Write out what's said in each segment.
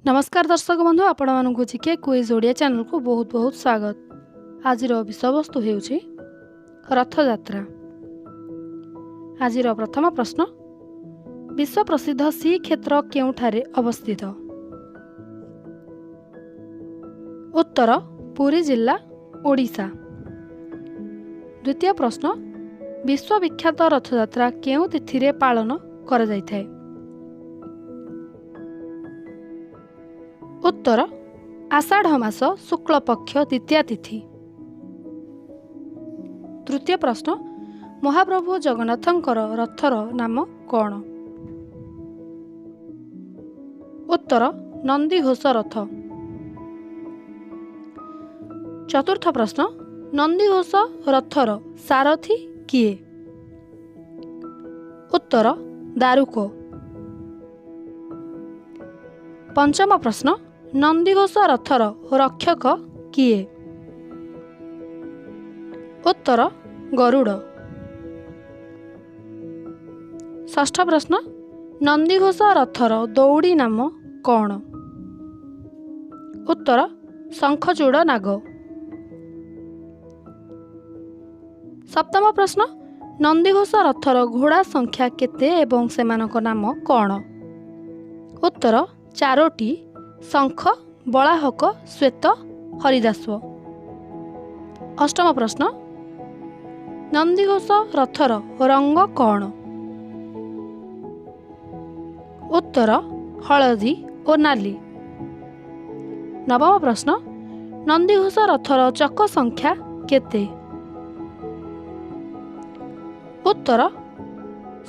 ନମସ୍କାର ଦର୍ଶକ ବନ୍ଧୁ, ଆପଣମାନଙ୍କୁ ଜିକେ କୁଇଜ୍ ଓଡ଼ିଆ ଚ୍ୟାନେଲକୁ ବହୁତ ବହୁତ ସ୍ୱାଗତ। ଆଜିର ବିଷୟବସ୍ତୁ ହେଉଛି ରଥଯାତ୍ରା। ଆଜିର ପ୍ରଥମ ପ୍ରଶ୍ନ, ବିଶ୍ୱ ପ୍ରସିଦ୍ଧ ଶ୍ରୀକ୍ଷେତ୍ର କେଉଁଠାରେ ଅବସ୍ଥିତ? ଉତ୍ତର, ପୁରୀ ଜିଲ୍ଲା, ଓଡ଼ିଶା। ଦ୍ୱିତୀୟ ପ୍ରଶ୍ନ, ବିଶ୍ୱବିଖ୍ୟାତ ରଥଯାତ୍ରା କେଉଁ ତିଥିରେ ପାଳନ କରାଯାଇଥାଏ? ଉତ୍ତର, ଆଷାଢ଼ ମାସ ଶୁକ୍ଳପକ୍ଷ ଦ୍ୱିତୀୟା ତିଥି। ତୃତୀୟ ପ୍ରଶ୍ନ, ମହାପ୍ରଭୁ ଜଗନ୍ନାଥଙ୍କର ରଥର ନାମ କ'ଣ? ଉତ୍ତର, ନନ୍ଦିଘୋଷ ରଥ। ଚତୁର୍ଥ ପ୍ରଶ୍ନ, ନନ୍ଦିଘୋଷ ରଥର ସାରଥୀ କିଏ? ଉତ୍ତର, ଦାରୁକ। ପଞ୍ଚମ ପ୍ରଶ୍ନ, ନନ୍ଦିଘୋଷ ରଥର ରକ୍ଷକ କିଏ? ଉତ୍ତର, ଗରୁଡ଼। ଷଷ୍ଠ ପ୍ରଶ୍ନ, ନନ୍ଦିଘୋଷ ରଥର ଦଉଡ଼ି ନାମ କ'ଣ? ଉତ୍ତର, ଶଙ୍ଖଚୂଡ଼ ନାଗ। ସପ୍ତମ ପ୍ରଶ୍ନ, ନନ୍ଦିଘୋଷ ରଥର ଘୋଡ଼ା ସଂଖ୍ୟା କେତେ ଏବଂ ସେମାନଙ୍କ ନାମ କ'ଣ? ଉତ୍ତର, ଚାରୋଟି: ଶଙ୍ଖ, ବଳାହକ, ଶ୍ୱେତ, ହରିଦାସ୍ୱ। ଅଷ୍ଟମ ପ୍ରଶ୍ନ, ନନ୍ଦିଘୋଷ ରଥର ରଙ୍ଗ କ'ଣ? ଉତ୍ତର, ହଳଦୀ ଓ ନାଲି। ନବମ ପ୍ରଶ୍ନ, ନନ୍ଦିଘୋଷ ରଥର ଚକ ସଂଖ୍ୟା କେତେ? ଉତ୍ତର,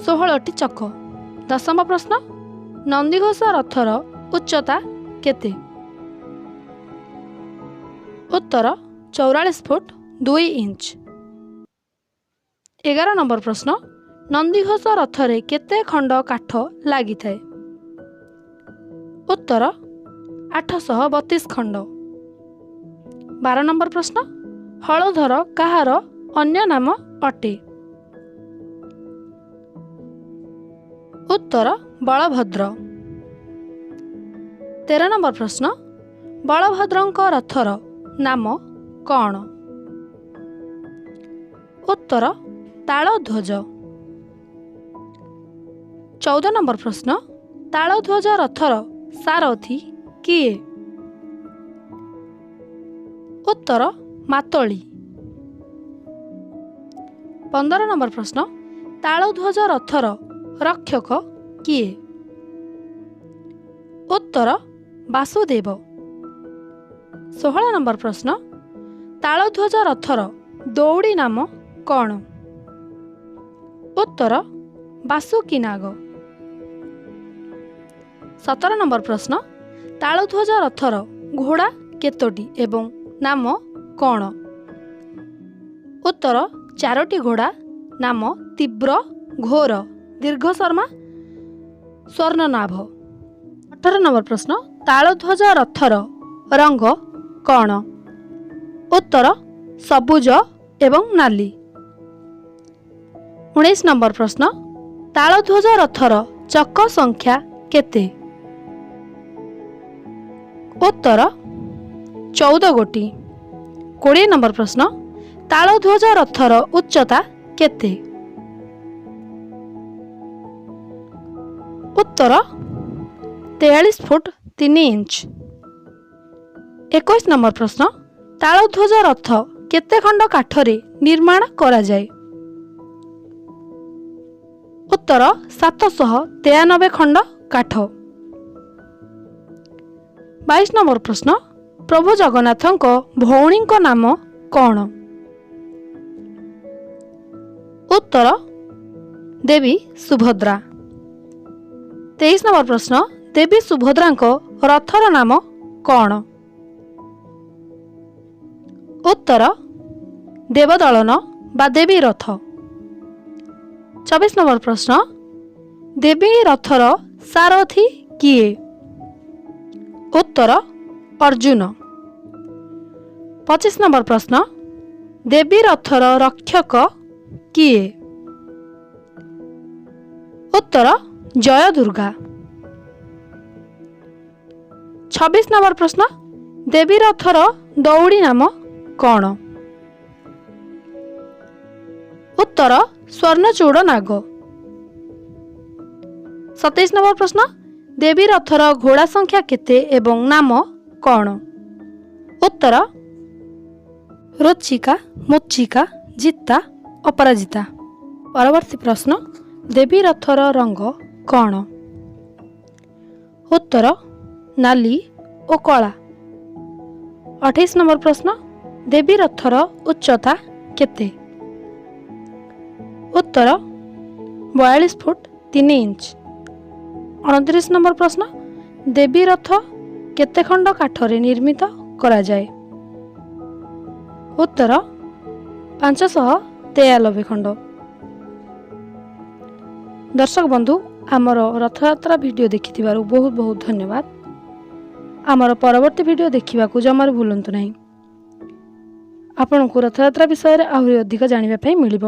16ଟି ଚକ। ଦଶମ ପ୍ରଶ୍ନ, ନନ୍ଦିଘୋଷ ରଥର ଉଚ୍ଚତା କେତେ? ଉତ୍ତର, 44 ଫୁଟ 2 ଇଞ୍ଚ। 11 ନମ୍ବର ପ୍ରଶ୍ନ, ନନ୍ଦିଘୋଷ ରଥରେ କେତେ ଖଣ୍ଡ କାଠ ଲାଗିଥାଏ? ଉତ୍ତର, 832 ଖଣ୍ଡ। 12 ନମ୍ବର ପ୍ରଶ୍ନ, ହଳଧର କାହାର ଅନ୍ୟ ନାମ ଅଟେ? ଉତ୍ତର, ବଳଭଦ୍ର। 13 ନମ୍ବର ପ୍ରଶ୍ନ, ବଳଭଦ୍ରଙ୍କ ରଥର ନାମ କ'ଣ? ଉତ୍ତର, ତାଳଧ୍ୱଜ। 14 ନମ୍ବର ପ୍ରଶ୍ନ, ତାଳଧ୍ୱଜ ରଥର ସାରଥୀ କିଏ? ଉତ୍ତର, ମାତଳି। 15 ନମ୍ବର ପ୍ରଶ୍ନ, ତାଳଧ୍ୱଜ ରଥର ରକ୍ଷକ କିଏ? ଉତ୍ତର, ବାସୁଦେବ। 16 ନମ୍ବର ପ୍ରଶ୍ନ, ତାଳଧ୍ୱଜ ରଥର ଦଉଡ଼ି ନାମ କ'ଣ? ଉତ୍ତର, ବାସୁକୀନାଗ। 17 ନମ୍ବର ପ୍ରଶ୍ନ, ତାଳଧ୍ୱଜ ରଥର ଘୋଡ଼ା କେତୋଟି ଏବଂ ନାମ କ'ଣ? ଉତ୍ତର, ଚାରୋଟି ଘୋଡ଼ା, ନାମ ତୀବ୍ର, ଘୋର, ଦୀର୍ଘଶର୍ମା, ସ୍ୱର୍ଣ୍ଣନାଭ। 18 ନମ୍ବର ପ୍ରଶ୍ନ, ତାଳଧ୍ୱଜ ରଥର ରଙ୍ଗ କ'ଣ? ଉତ୍ତର, ସବୁଜ ଏବଂ ନାଲି। 19 ନମ୍ବର ପ୍ରଶ୍ନ, ତାଳଧ୍ୱଜ ରଥର ଚକ ସଂଖ୍ୟା କେତେ? ଉତ୍ତର, 14 ଗୋଟି। 20 ନମ୍ବର ପ୍ରଶ୍ନ, ତାଳଧ୍ୱଜ ରଥର ଉଚ୍ଚତା କେତେ? ଉତ୍ତର, 43 ଫୁଟ 3 ଇଞ୍ଚ। 21 ନମ୍ବର ପ୍ରଶ୍ନ, ତାଳଧ୍ୱଜ ରଥ କେତେ ଖଣ୍ଡ କାଠରେ ନିର୍ମାଣ କରାଯାଏ? ଉତ୍ତର, 793 ଖଣ୍ଡ କାଠ। 22 ନମ୍ବର ପ୍ରଶ୍ନ, ପ୍ରଭୁ ଜଗନ୍ନାଥଙ୍କ ଭଉଣୀଙ୍କ ନାମ କ'ଣ? ଉତ୍ତର, ଦେବୀ ସୁଭଦ୍ରା। 23 ନମ୍ବର ପ୍ରଶ୍ନ, ଦେବୀ ସୁଭଦ୍ରାଙ୍କ ରଥର ନାମ କ'ଣ? ଉତ୍ତର, ଦେବଦଳନ ବା ଦେବୀ ରଥ। 24 ନମ୍ବର ପ୍ରଶ୍ନ, ଦେବୀ ରଥର ସାରଥୀ କିଏ? ଉତ୍ତର, ଅର୍ଜୁନ। 25 ନମ୍ବର ପ୍ରଶ୍ନ, ଦେବୀ ରଥର ରକ୍ଷକ କିଏ? ଉତ୍ତର, ଜୟ ଦୁର୍ଗା। 26 ନମ୍ବର ପ୍ରଶ୍ନ, ଦେବୀ ରଥର ଦଉଡ଼ି ନାମ କ'ଣ? ଉତ୍ତର, ସ୍ୱର୍ଣ୍ଣଚୂଡ଼ ନାଗ। 27 ନମ୍ବର ପ୍ରଶ୍ନ, ଦେବୀ ରଥର ଘୋଡ଼ା ସଂଖ୍ୟା କେତେ ଏବଂ ନାମ କ'ଣ? ଉତ୍ତର, ରୋଚିକା, ମୋଚିକା, ଜିତା, ଅପରାଜିତା। ପରବର୍ତ୍ତୀ ପ୍ରଶ୍ନ, ଦେବୀ ରଥର ରଙ୍ଗ କ'ଣ? ଉତ୍ତର, ନାଲି ଓ କଳା। 28 ନମ୍ବର ପ୍ରଶ୍ନ, ଦେବୀ ରଥର ଉଚ୍ଚତା କେତେ? ଉତ୍ତର, 42 ଫୁଟ 3 ଇଞ୍ଚ। 29 ନମ୍ବର ପ୍ରଶ୍ନ, ଦେବୀ ରଥ କେତେ ଖଣ୍ଡ କାଠରେ ନିର୍ମିତ କରାଯାଏ? ଉତ୍ତର, 593 ଖଣ୍ଡ। ଦର୍ଶକ ବନ୍ଧୁ, ଆମର ରଥଯାତ୍ରା ଭିଡ଼ିଓ ଦେଖିଥିବାରୁ ବହୁତ ବହୁତ ଧନ୍ୟବାଦ। ଆମର ପରବର୍ତ୍ତୀ ଭିଡ଼ିଓ ଦେଖିବାକୁ ଜମାରୁ ଭୁଲନ୍ତୁ ନାହିଁ। ଆପଣଙ୍କୁ ରଥଯାତ୍ରା ବିଷୟରେ ଆହୁରି ଅଧିକ ଜାଣିବା ପାଇଁ ମିଳିବ।